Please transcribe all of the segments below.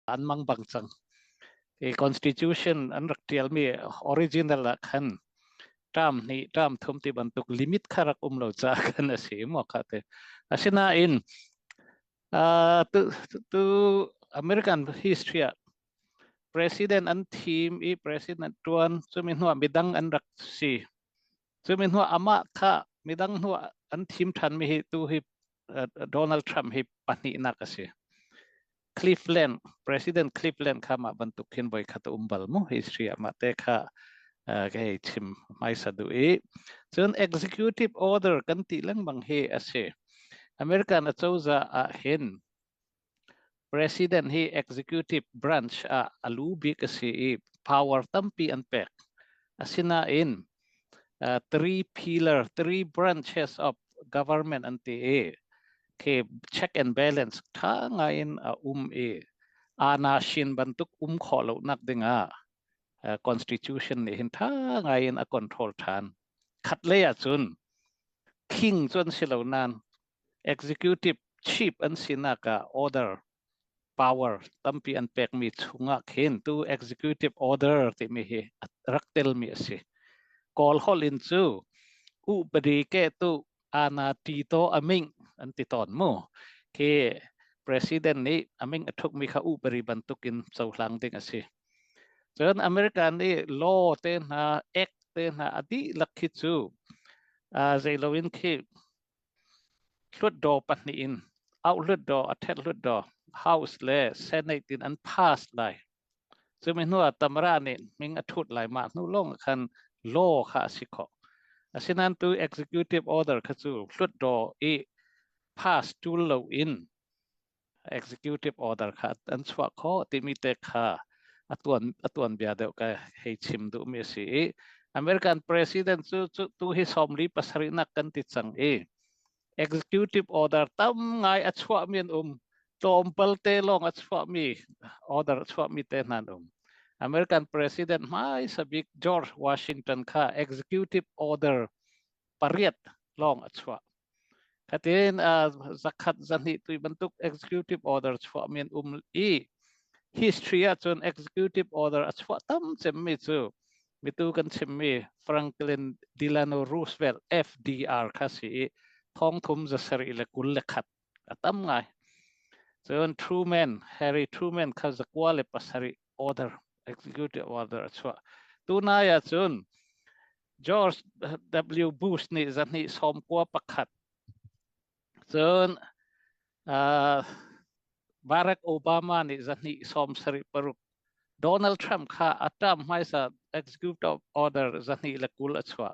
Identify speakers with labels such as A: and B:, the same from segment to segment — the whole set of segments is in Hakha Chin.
A: An mang bang cang. I constitution an rak tialmi original ah khan term hnih term thum ti bantuk limit kha rak um lo ca khan a si maw kha te. Asinain tu, tu American history ah president an thim i president tuan cumi hnuah midang an rak si. Cumi hnuah amah kha midang hnuah an thim ṭhanmi hi tu hi Donald Trump hi pahnihnak a si. Cleveland, President Cleveland kha mah bantuk khin voi khat a um bal mu history ah mah te kha ka hei chim hmaisa duh i cun executive order kan ti lengmang hi a si. American acozah ah hin President hi executive branch ah a lu bik a si i power tampi an pek. Asinain three pillar, three branches of government an ti i khi check and balance ṭha ngai in a um i anashin bantuk um khawh lonak dingah constitution nih hin ṭha ngai in a control ṭhan. Khat lei ahcun king cu an si lo nain executive chief an sinak ah order power tampi an pekmi chungah khin tu executive order timi hi rak telmi a si. Kawl holh in cu upadi ke tu ana ti to aming an ti tawn mu. Khi president nih aming a thukmi kha upari bantukin cohlang ding a si. Cun American nih law te hna act te hna a dihlak khi cu zei loin khi Hlutdaw pahnih in auh-hlutdaw, a ṭhet-hlutdaw, House le Senate in an pass lai. Cumi hnu ah Tamara nih hming a ṭhut lai. Mah hnu lawng ah khan law kha a si khawh. Asinain tu executive order kha cu hlutdaw i pass ṭul loin executive order kha an chuah khawh timi te kha a tuan bia deuh ka hei chim duhmi a si i American president cu tu hi 47 nak kan ti cang i executive order tam ngai a chuahmi an um, tlawmpal te lawng a chuahmi order a chuahmi te hna an um. American president hmaisa bik George Washington kha executive order pariat lawng a chuah. Khatin zakhat zahnih tui bantuk executive order chuahmi an um i history ahcun executive order a chuah tam cemmi cu mitu kan chimmi Franklin Delano Roosevelt FDR kha si i 1721 a tam ngai. Cun Truman, Harry Truman kha 97 order, executive order a chuah. Tunai ahcun George W. Bush nih 291, cun Barack Obama nih 276, Donald Trump kha a term hmaisa executive order 220 a chuah.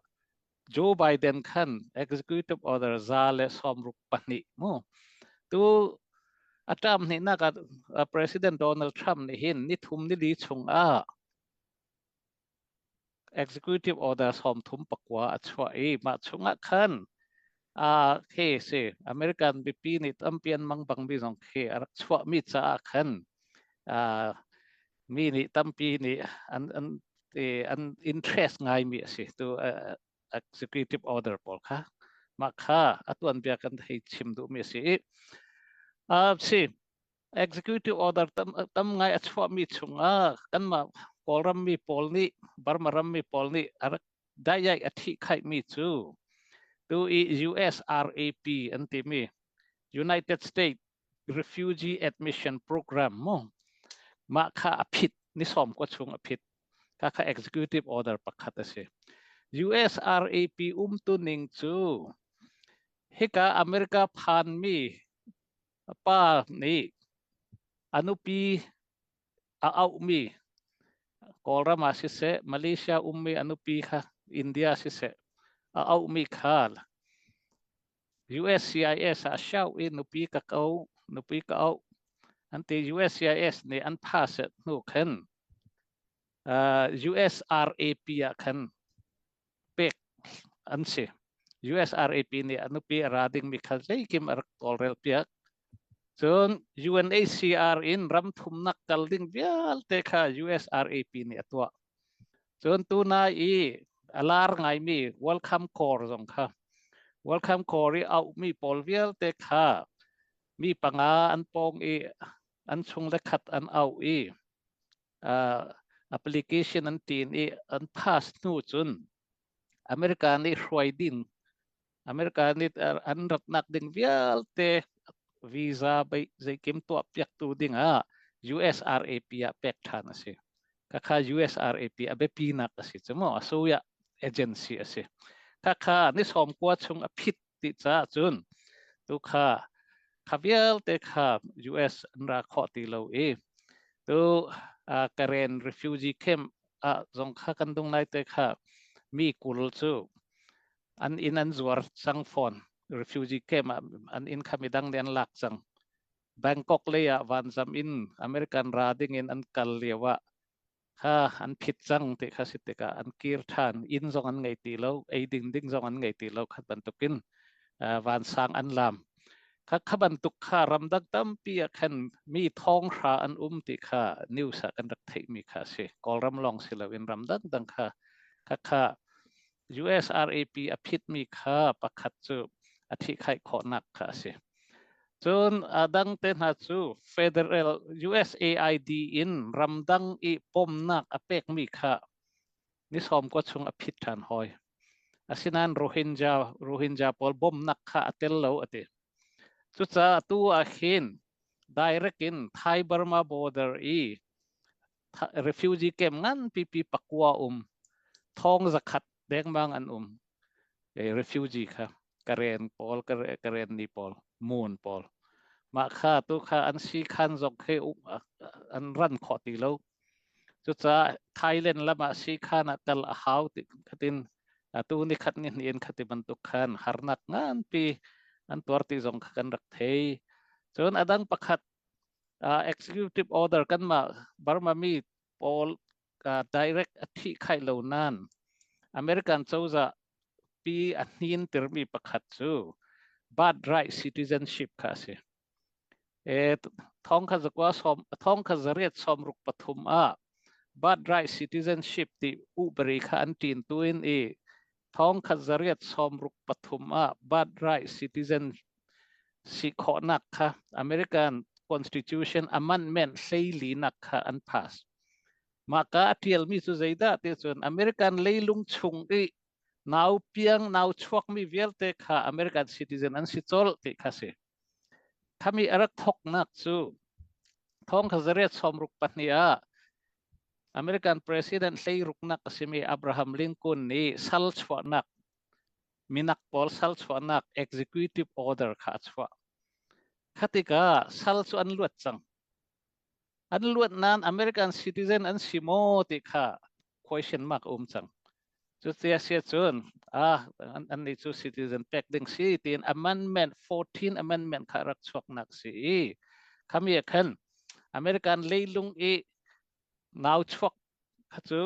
A: Joe Biden khan executive order 162 mu. Tu a term hnihnak ah President Donald Trump nih hin ni thum ni li chung ah executive order 39 a chuah i mah chungah khan khi si American mipi nih tampi an mang bangmi zong khi a rak chuahmi caah khan mi nih tampi nih an interest ngaimi a si tu executive order pawl kha. Mah kha a tuanbia kan hei chim duhmi a si i si executive order tam ngai a chuahmi chungah kanmah Kawlram mi pawl nih, Burma ram mi pawl nih a rak daiai a thih khaihmi cu tu i USRAP an timi United States Refugee Admission Program mu, mah kha a phit, ni sawm kwa chung a phit kha kha executive order pakhat a si. USRAP umtu ning cu hika America phanmi pa nih a nupi a auhmi Kawlram ah siseh, Malaysia ummi a nupi kha India siseh, a auhmi kha USCIS ah shout i nupi ka ko, nupi ka auh an ti. USCIS nih an pass hnu khan USRAP ah khan pek an si. USRAP nih a nupi a ra dingmi kha zeikim a rak tawlrel piak. Cun UNHCR in ram thumnak kal ding vialte kha USRAP nih a tuah. Cun tunai i a lar ngaimi Welcome Corps zong kha, Welcome Corps i auhmi pawl vialte kha mi panga an pawng i An chung le khat an au i application an tin i an pass hnu cun America nih hruai ding, America nih an ratnak ding vialte visa zeikim tuah piaktu ding ah USRAP ah pek ṭhan a si. Khakha USRAP a biapinak a si cu mu, asuya agency a si. Khakha ni 90 chung a phit ti caah cun tu kha kha vialte kha US an ra khawh ti lo i tu Karen refugee camp ah zong kha kan dung lai te kha mi 20 cu an inn an zuar cang fawn. Refugee camp ah an inn kha midang nih an lak cang. Bangkok lei ah vanzam in American ra ding in an kal lio ah kha an phit cang ti kha si tikah an kir ṭhan. Inn zong an ngei ti lo, ei ding ding zong an ngei ti lo. Khat bantukin vansang an lam kha. Kha bantuk kha ramdang tampi ah khan mi thong hra an um ti kha news ah kan rak theihmi kha a si. Kawlram lawng si loin ramdang dang kha. Kha kha USRAP a phitmi kha pakhat cu a ṭhihkhaih khawhnak kha a si. Cun a dang te hna cu federal USAID in ramdang i pomnak a pekmi kha ni 90 chung a phit ṭhan hoi. Asinain Rohingya pawl bawmnak kha a tel lo a ti. Cucaah tu ah hin direct in Thai Burma border i refugee camp nganpipi pakua um, 100,000 dengmang an um refugee kha, Karen pawl, Karen ni pawl, Moon pawl. Mah kha tu kha an si khan zong khi an ran khawh ti lo. Cucaah Thailand lam ah si khan ah kal a hau ti khatin atu ni khat ni hnih in khati bantuk khan harnak nganpi an tuar ti zong kha kan rak thei. Cun adang pakhat executive order kanmah Burma mi pawl direct a thih khai lo nan American cozah pi a hnin tirmi pakhat cu birthright citizenship kha a si. E thong kha zakwa som thong kha zariat som ruk pathum ah birthright citizenship ti uberi kha an tin tuin i 1863 ah birthright citizen si khawhnak kha American Constitution Amendment 14nak kha an pass. Mah ka a ṭialmi cu zeidah ti cun American leilung chung i nau piang nau chuakmi vialte kha American citizen an si colh ti kha si. Khami a rak thoknak cu 1862 ah American President hleiruknak a simi Abraham Lincoln nih sal chuahnak, minak pawl sal chuahnak executive order kha a chuah. Kha tikah sal cu an luat cang. An luat nain American citizen an si maw ti kha question mark a um cang. Cuti a si cun ah an nih cu citizen pek ding si tiin amendment 14 amendment kha rak chuaknak si i khami ah khan American leilung i nau chuak kha cu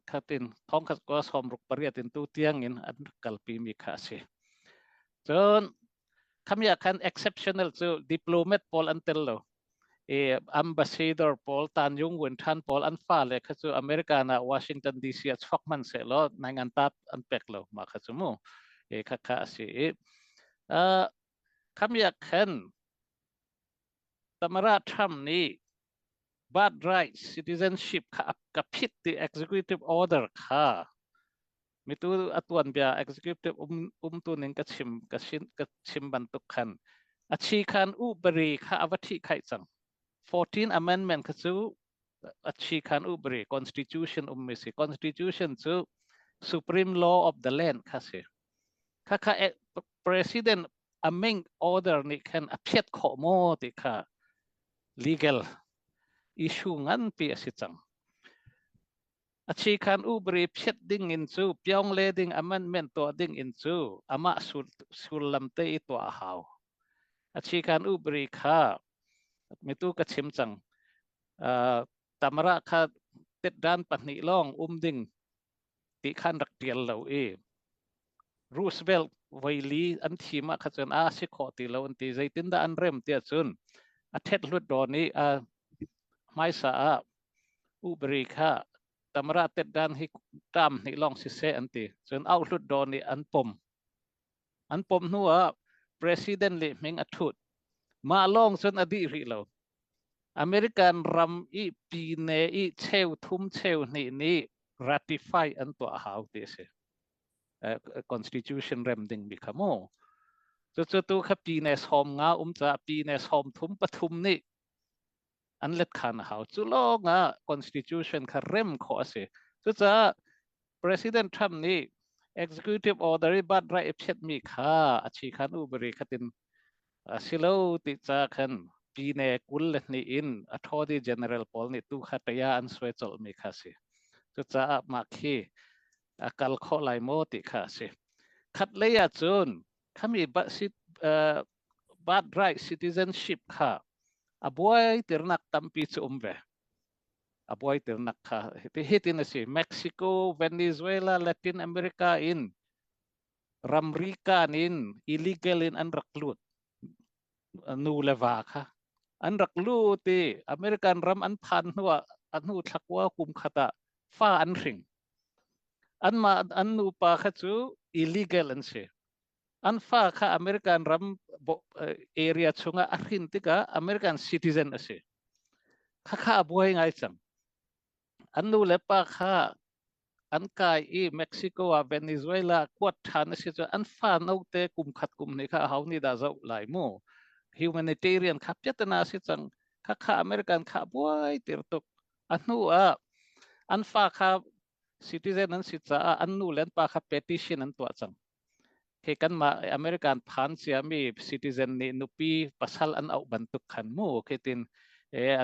A: khatin thong khat kwa 68 in tu tiang in an kalpi mi kha a si. Cun khami ah khan exceptional cu diplomat pawl an tel lo. I ambassador pawl Tan Yung Win Than pawl an fale kha cu America na Washington DC ah chuak hman seh law nai ngan tap an pek lo ma kha cu mu e kha kha a si i khami ah khan Tamara Trump nih birthright citizenship kha ka phit ti executive order kha mitu a tuanbia executive umtu ning ka chim ka sin ka chim bantuk khan a chi khan ubari kha a va thi khai cang. 14 amendment kha cu a chi khan ubari constitution um mi si. Constitution cu supreme law of the land kha si. Kha kha president aming order nih khan a phiat khawh maw ti kha legal issue nganpi a si cang. A chi khan ubri phiat ding in cu pyong le ding amendment tuah ding in cu amah sullam te i tuah a hau. A chi khan ubri kha mitu ka chim cang. Tamara kha tetdan pahnih lawng um ding ti khan rak tial lo i Roosevelt voili an thim ah kha cun a si khawh ti lo an ti. Zeitindah an rem tiah cun a thet hlut dawn i a hmaisa ah uberi kha tamara tetdan hi tam hnih lawng siseh an ti. Cun au hlut dawn i an pom. An pom hnu ah president le hming a thut. Mah lawng cun a dih rih lo. American ram i pine i cheu thum cheu hnih nih ratify an tuah hau ti a si. Constitution rem ding mi kha mu. Cucu tu kha pine sawm nga um caah pine sawm thum pathum nih an let khan a hau. Cu lawng ah constitution kha rem khawh a si. Cucaah President Trump nih executive order i bat right i phiatmi kha a chi khan ubari khatin a si lo ti ca khan pine 22 in attorney general pawl nih tu kha taya an suai colhmi kha si. Cucaah mah khi a kal khawh lai maw ti kha a si. Khat lei ah cun khami birthright citizenship kha a buai tirnak tampi cu um ve. A buai tirnak kha hitin a si. Mexico, Venezuela, Latin America in ramri kan in illegal in an rak lut. Nu le va kha an rak lut i American ram an phan hnuah a hnu thlakua kum khat ah fa an hring. Anmah an nupa kha cu illegal an si. An fa kha American ram area chungah a hrin tikah American citizen a si. Khakha a buai ngai cang. An nu le pa kha an kai i Mexico ah Venezuela kuat ṭhan a si cu an fa note kum khat kum hnih kha aho nih dah zoh lai mu. Humanitarian kha piatana a si cang. Khakha American kha buai tir tuk. A hnu ah an fa kha citizen an si caah an nu le an pa kha petition an tuah cang. Hi kanmah American phan ciami citizen nih nupi pasal an auh bantuk khan mu khitin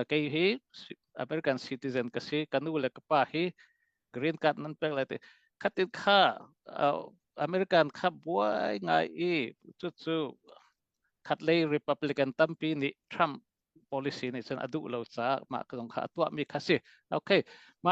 A: kei hi American citizen ka si ka nu le ka pa hi green card nan pek lai ti khatin kha American kha buai ngai i cucu khatlei Republican tampi nih Trump policy nih cun a duh lo caah mah zong kha a tuahmi kha si. Okay, mah.